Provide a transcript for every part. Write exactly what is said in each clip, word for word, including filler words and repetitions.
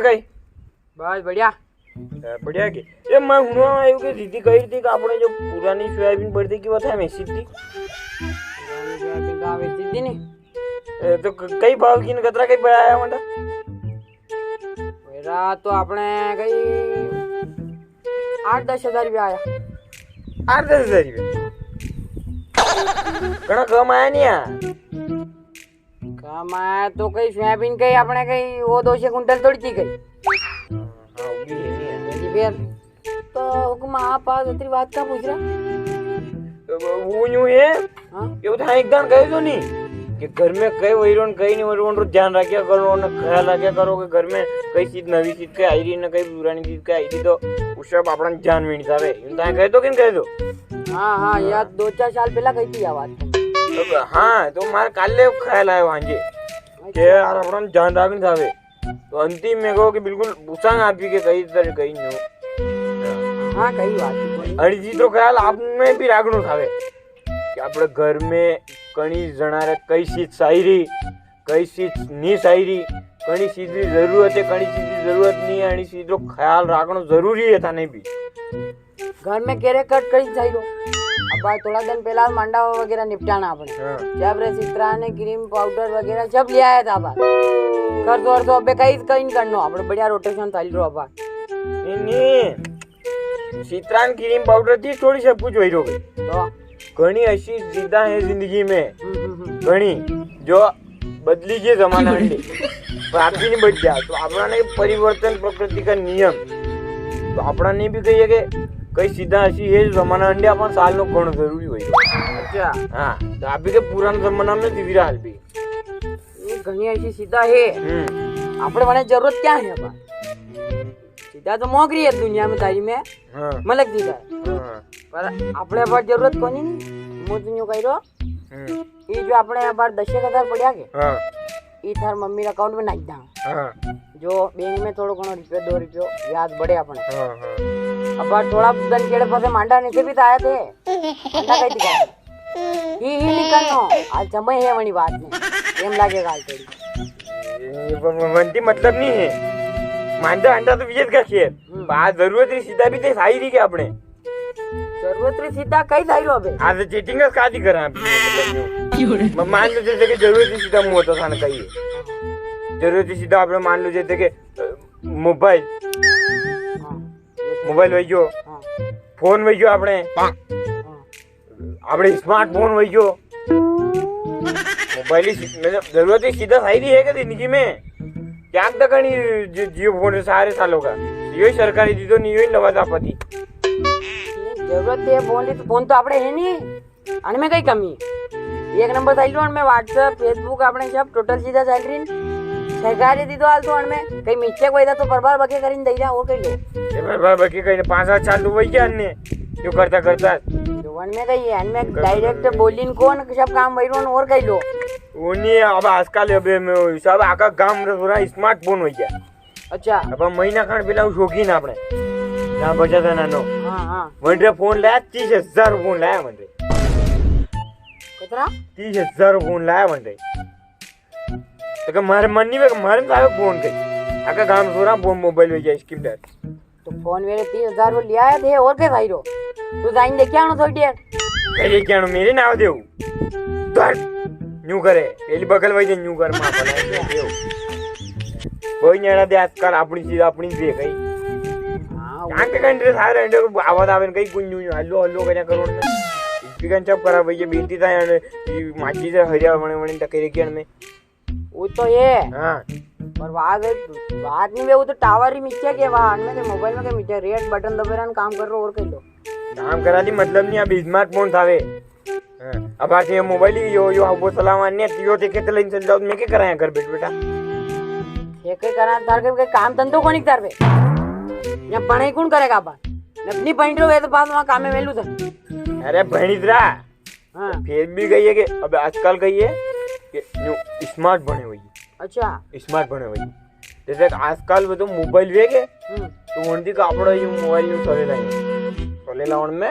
कई? बस बढ़िया। ए, बढ़िया के? ए, मैं हुणवा आयो के दीदी कही थी कि आपणे जो पुरानी सोयाबीन पड़ी थी कि वो था में सीधी। पुरानी सोयाबीन तो आवे सीधी नी। ए, तो क-, कई भाव की न कतरा कई पड़ा आया मंडा? मेरा तो आपणे कई आठ दस हजार रुपया आया। आठ दस हजार रुपया? घणा कम आया नी यार। कम आया तो कई सोयाबीन कई आपणे कई वो दो सौ कुंटल तोड़ी थी कई। हाँ, वो भी है नी यार। जी फिर तो हुक्म आप आज इतनी बात का पूछ रहा? वो यूं है, हाँ? ये तो एक दान कहे तो नी कि घर में कई वही रोन, कई नी वही रोन, रो ध्यान रखा करो, न ख्याल रखा करो कि घर में कई चीज, नवी चीज कई आई री, न कई पुरानी चीज कई आई री, तो उस सब आपणा ध्यान में नी जावे। यूं ताए कहे तो कि नी कहे तो? हाँ, हाँ, यार, दो चार साल पहला कही थी या बात। अब हाँ, तो मारे काले ख्याल आयो, हाँ जी, कि यार, आपणा ध्यान रखने जावे। तो अंतिम में कहो कि बिल्कुल पूछांगा आप ही के कई तरह कई न्यू। हाँ, कई बात नी। अरे जी, तो ख्याल आपने भी राखणो थावे कि आपणे घर में कणी जणा रे कई चीज चाही री, कई चीज नी चाही री, कणी चीज री जरूरत है, कणी चीज री जरूरत नी है, अणी चीज रो ख्याल राखणो जरूरी है थाने भी। घर में केरे कट कई चाही रो। अब भाई थोड़ा दिन पहला मांडा वगैरह निपटाना आपणे। हाँ। जब रे सितरा ने क्रीम पाउडर वगैरह सब ले आया था बाहर। खर्च वर्च अबे कई, कई नी करनो, आपणे बढ़िया रोटेशन चाली रो अब। नी, नी। सितरा ने क्रीम पाउडर थी थोड़ी सब कुछ वही रो गई। तो? घणी असी जिद्दा है जिंदगी में। हम्म, हम्म, हम्म। घणी। जो बदली गई जमाना अंडे, पर आप भी नी बदल गया। तो आपणा ने परिवर्तन प्रकृति का नियम, तो आपणा ने भी कही है कि कई चीजा असी है जो जमाना अंडे आपणा साल नो घणो जरूरी होई। अच्छा। हाँ, तो आप भी के पुराना जमाना में जीवी रहा हाल भी। ये घणी असी चीजा है। हम्म। आपणे वणे जरूरत क्या है अब? चीजा तो मोंघी री है दुनिया में थारी में। हाँ। मलक चीजा है। हाँ। पर आपणे बार जरूरत कोनी नी। मु तो न्यू कही रो। हम्म। ई जो आपणे अबार दस एक हजार पड़िया के? हाँ। ई थार मम्मी रे अकाउंट में नाखी दां। हाँ। जो बैंक में थोड़ो घणो रुपयो, दो रुपयो ब्याज बढ़े आपणे। हाँ, हाँ। अबार थोड़ा दन केड़े पासे मांडा नीचे भी तो आया थे। मांडा कई दिखा। ही, ही निकलनो। आज समय है वणी बात में। एम लागे गाल थोड़ी। ये ब-, ब-, बनती मतलब नी है। मांडा अंडा तो विजेत का खेर। हम्म। बात जरूरत री सीधा भी ते साई री के आपणे। जरूरत री सीधा कई जाई रो अबे? आज चीटिंग का शादी करा अभी, मतलब, यूं। म-, मान लो जैसे कि जरूरत री सीधा मुंह तो थाने कही है। जरूरत री सीधा आपणे मान लो जैसे कि, अ, मोबाइल। हाँ। मोबाइल वही गयो। हाँ। फोन वही गयो आपणे। हाँ। आपणे स्मार्टफोन वही गयो। मोबाइल ही सी-, मतलब, जरूरत ही सीधा साई री है क्या जिंदगी में? क्या तक नहीं जि-, जियो फोन रे सारे सालों का। यो ही सरकारी दी तो नी, यो ही नवा दापा दी। जरूरत है फोन री तो फोन तो आपणे है नी। अणमें कई कमी? एक नंबर चाली रो अणमें WhatsApp, Facebook, आपणे सब टोटल चीजा चाली री। सरकार री दी तो हाल तो अणमें कई मिस्टेक वई तो परबार बके करीन दई जा, और कई लो। ये परबार बके करीन पाँच सात साल तो वई गया अणने, यो करता करता। तो अणमें कई है, अणमें करता डायरेक्ट करता। बोलीन कोन सब काम वई रो और कई लो। वो नी, अब आजकल अबे में सब आका गाम रे पूरा स्मार्टफोन वई गया। अच्छा। अब महीना खान पेला वो शौकीन आपणे। ना बचा था नानो। हाँ, हाँ। वनरे फोन लाया, तीस हजार फोन लाया वनरे। कितना? तीस हजार फोन लाया वनरे। तो के मारे मन नी वे, मारे में आवे फोन के। आका गाम सोरा फोन मोबाइल में जाए स्कीम डाल। तो फोन मेरे तीस हजार वो लिया है थे, और के भाई रो? तू जाइन देखे आनो थोड़ी देर। कहे क्या मेरे नाव देऊ। धर। न्यू करे, पेली बगल वई जे न्यू कर, मां बनाई दे देऊ। कोई नेड़ा दे आजकल अपनी चीज, अपनी दे कई। हाँ, वो कान के कंट्री सारे अंडे को आवाज आवे कई कुछ न्यू न्यू, हल्लो, हल्लो करे करो ना। स्पीकर सब खराब वई जे, बीती था यार, ये माची से हरिया बने, बने टकेरे किरण में। वो तो है। हाँ। पर बात है, बात नी वे, वो तो टावर ही मिस्टेक है, वा, अनमें के मोबाइल में के मिस्टेक, रेड बटन दबे रहन, काम कर रो और कर लो। काम करा दी मतलब नी, अब स्मार्टफोन थावे। हाँ, अब आज ये मोबाइल ही यो, यो, वो चलावा ने, यो देखे तो लाइन चल जाओ, मैं क्या करा यां घर बैठ बैठा? ये क्या करा, तार के, के काम धंधो कोनी तार पे? या पढ़ाई कौन करेगा अब? अपनी बहन रो वे तो बाद में काम में मेलू था। अरे बहन इधरा। हाँ। फिर भी कही है कि अब आजकल कही है कि न्यू स्मार्ट बने हुई। अच्छा। स्मार्ट बने हुई। जैसे आजकल वो तो मोबाइल वे के, हम्म। तो उनकी कापड़ा यूं मोबाइल यूं चले लाए। चले लावन में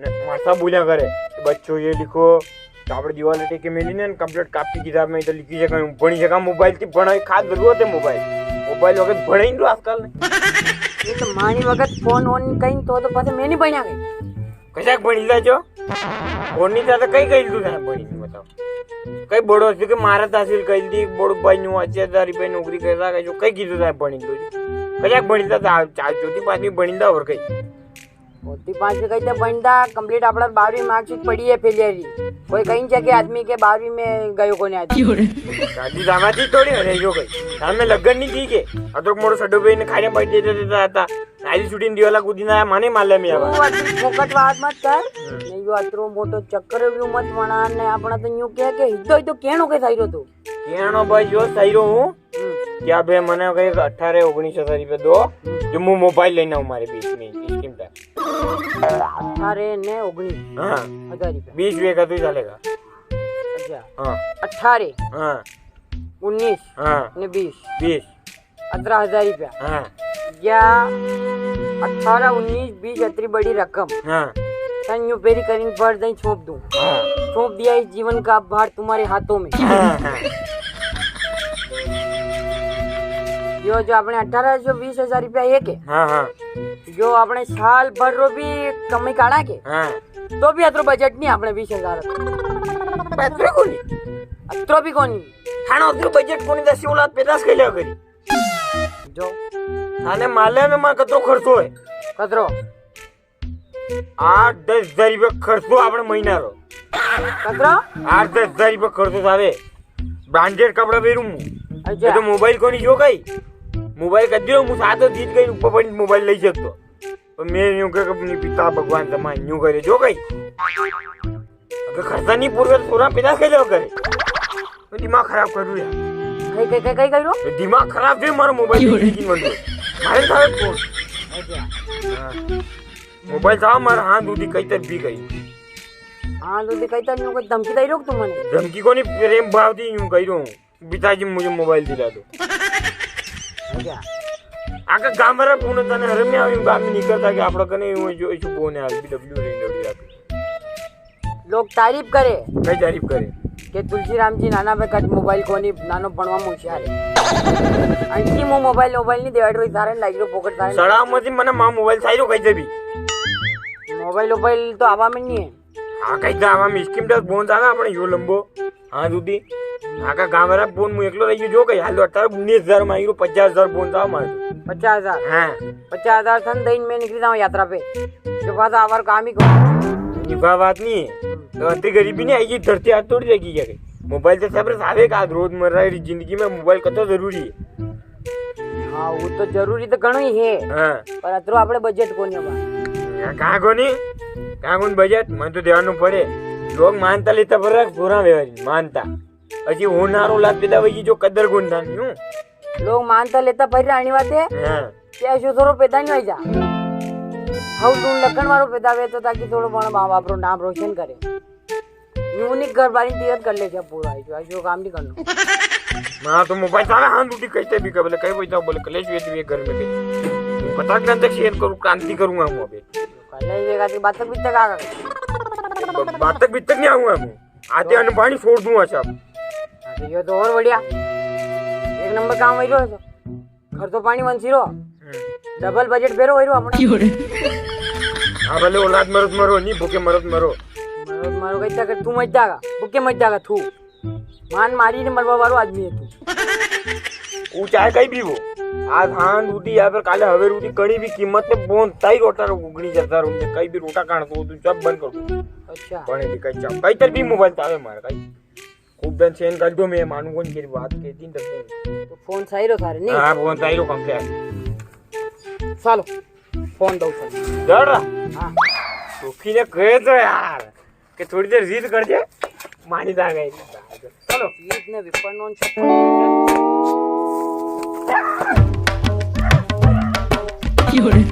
ने मासा बोलिया करे कि बच्चों ये लिखो, तो आपणे दीवाल टेके मेली ने, कंप्लीट कॉपी किताब में तो लिखी जगह, बणी जगह मोबाइल की बणाई खास जरूरत है मोबाइल। वो मोबाइल वगत भणाई दो आजकल ने। ये तो मानी वगत फोन ऑन कहीं तो, तो पता मैं नहीं बना गई। कशाक भणी ला जो? भणी ता तो कई कई दू थाने भणी नी बताओ। कई बड़ो से के मारा तहसील कई दी, बड़ो भाई न्यू अस्सी हजार रुपया नौकरी कर रहा है, जो कई कीधो थाने भणी दू। कशाक भणी ता चा-, चार चौथी पांचवी भणी दा और कई। चौथी पांचवी कई तो भणी दा, complete आपड़ा बारहवीं marksheet पड़ी है failure री। कोई कहीं जाके आदमी के बारहवीं में गयो कोने आदमी। शादी दामादी थोड़ी है जो गई। साल में लगन नहीं की के। अतरक मोड़ो सडो पे ने खाने बैठ देते देता था। आली छुट्टी दिवाला कूदी ना माने माले में आवा। तू अतरी फोकट बात मत कर। हम्म। नहीं, यो अतरो मोटो चक्कर व्यू मत बना ने, अपना तो न्यू कह के हिदो हिदो कहनो के साइरो तू। कहनो भाई यो साइरो हूँ। हम्म। क्या बे मने कहे अठारह उन्नीस हजार रुपया दो, हम्म। जो मु मोबाइल लेना हूँ मारे बीस में, इस कीमत। अठारह ने उन्नीस हाँ। हजार रुपया। बीस रुपये का तू चलेगा। अच्छा। हाँ। अठारह। हाँ। उन्नीस। हाँ। ने बीस। बीस। अतरा हजार रुपया। हाँ। या अठारह, उन्नीस, बीस अतरी बड़ी रकम। हाँ। तन यूं पेरी करीन भर दई छोप दूं। हाँ। छोप दिया इस जीवन का भार तुम्हारे हाथों में। हाँ, हाँ। यो जो अपने अठारह सौ बीस हजार रुपया है के? हाँ, हाँ। यो अपने साल भर रो भी कमाई काढ़ा के? हाँ। तो भी अतरो बजट नहीं अपने बीस हजार। अतरो कोनी? अतरो भी कोनी। थाने अतरो बजट कोनी, दस औलाद पैदाश कैले करी? जो। थाने माले में मार कतरो खर्चो है? कतरो? आठ दस हजार रुपया खर्चो आपणे महीना रो। कतरो? आठ दस हजार रुपया खर्चो सावे। Branded कपड़ा पेरूं मु। अच्छा। ये तो मोबाइल कोनी जो गई। मोबाइल कदी रो मु सातो जीत गई, ऊपर पड़ी मोबाइल ले सकतो। तो मैं यूं कह अपनी पिता भगवान समान यूं करे जो गई। अगर खर्चा नहीं पूरा तो सोरा पैदा कैसे करे? तो दिमाग खराब कर रहा है। कई, कई, कई, कई कर रहा? तो दिमाग खराब है मारा मोबाइल क्यों रे? की मत दो। मारे सारे फोन। अच्छा। हाँ। मोबाइल था मारा हाथ उठी कई तक भी गई। हाथ उठी कई तक न्यू को धमकी दे रहो तुम मने? धमकी कोनी, प्रेम भाव थी यूं कह रहा हूँ। पिताजी मुझे मोबाइल दिला दो। अच्छा। आका गाम वाला फोन तने हरम नहीं आवे, गाम में निकलता कि आपड़ा कने यूं जो इशू फोन है, आरबीडब्ल्यू रेंज अभी आके। लोग तारीफ करे। कई तारीफ करे? के तुलसीराम जी नाना पे कट मोबाइल कोनी, नानो बनवा में होशियार है। अंकी मु मोबाइल, मोबाइल नहीं देवाड़ रही, सारे लाइट रो फोकट सारे। सड़ा मत मना मां मोबाइल साइरो कई दे भी। मोबाइल, मोबाइल तो आवा में नहीं है। हाँ, कई था हम स्कीम दस बोन जागा अपने यो लंबो। हाँ, दूधी। आका गांव वाला बोन मु एकलो रही जो कई हाल अठारह उन्नीस हजार मांगी रो, पचास हजार बोन जाओ मार। पचास हजार? हाँ। पचास हजार थन दइन में निकली जाओ यात्रा पे। जो बात आवर काम ही को। ये बात नहीं है। तो अतरी गरीबी नहीं आई, ये धरती हाथ तोड़ जाएगी क्या कई? मोबाइल तो सब सावे का रोजमर्रा की जिंदगी में मोबाइल कतो जरूरी है। हाँ, वो तो जरूरी तो घणो ही है। हाँ। पर अतरो आपणे बजट कोनी है बा। यहाँ कहाँ कोनी? कहाँ कोनी बजट? मन तो ध्यान पड़े। लोग मानता लेता पर रख, पूरा व्यवहार मानता। अजी होनारो लात पैदा वही जो कदर गुण था न्यू। लोग मानता लेता पर रानी बात है। हाँ। क्या ऐसो थोड़ो पैदा नहीं हो जा। हाउ लून लखन वारो पैदा वे तो ताकि थोड़ो बड़ा माँ बाप रो नाम रोशन करे। यूनिक घर बारी तीरथ कर ले जब पूरा है, जो, जो काम नहीं करना। मां तो मोबाइल सारा हाथ उठी कहते भी कबले, कई वही था बोले, कलेश हुए तो ये घर में कई। वो कथा ग्रंथ शेयर करूँ, क्रांति करूँगा हूँ अबे। कलेश हुएगा तो बात तक भी तक आगा। ब-, बात तक भी तक नहीं आऊँगा हूँ। आते अन्न पानी छोड़ दूंगा सब। हाँ, तो ये तो और बढ़िया। एक नंबर काम वही रो है तो। खर्चो पानी वंसी रो। हम्म। डबल बजट बेरो वही रो अपना। क्यों रे? हाँ, भले औलाद मरत मरो, नहीं भूखे मरत मरो। मरत मरो, कई तक तू मत जागा, भूखे मत जागा, तू। मान मारी ने मरवा वालो आदमी है तू। वो चाहे कई भी हो। आज हांज उठी या फिर काले हवेर उठी, कणी भी कीमत पे बोन ताई रोटा रो गुगनी जरता रो, कई भी रोटा कान तो तू सब बंद कर दू। अच्छा। बने भी कई चाव, कई तर भी मोबाइल तावे मारे, कई। खूब दन चैन कर दो, मैं मानू कोनी तेरी बात के दिन तक। तो फोन सही रो थारे, नहीं? हाँ, फोन सही रो, complete। चलो, फोन दो थारे। जड़ रहा? हाँ। तो फिर कह दो यार, कि थोड़ी देर रीत कर दे, मानी जा गई। चलो। रीत ने विपन्न होन छप्पन। क्यों रे?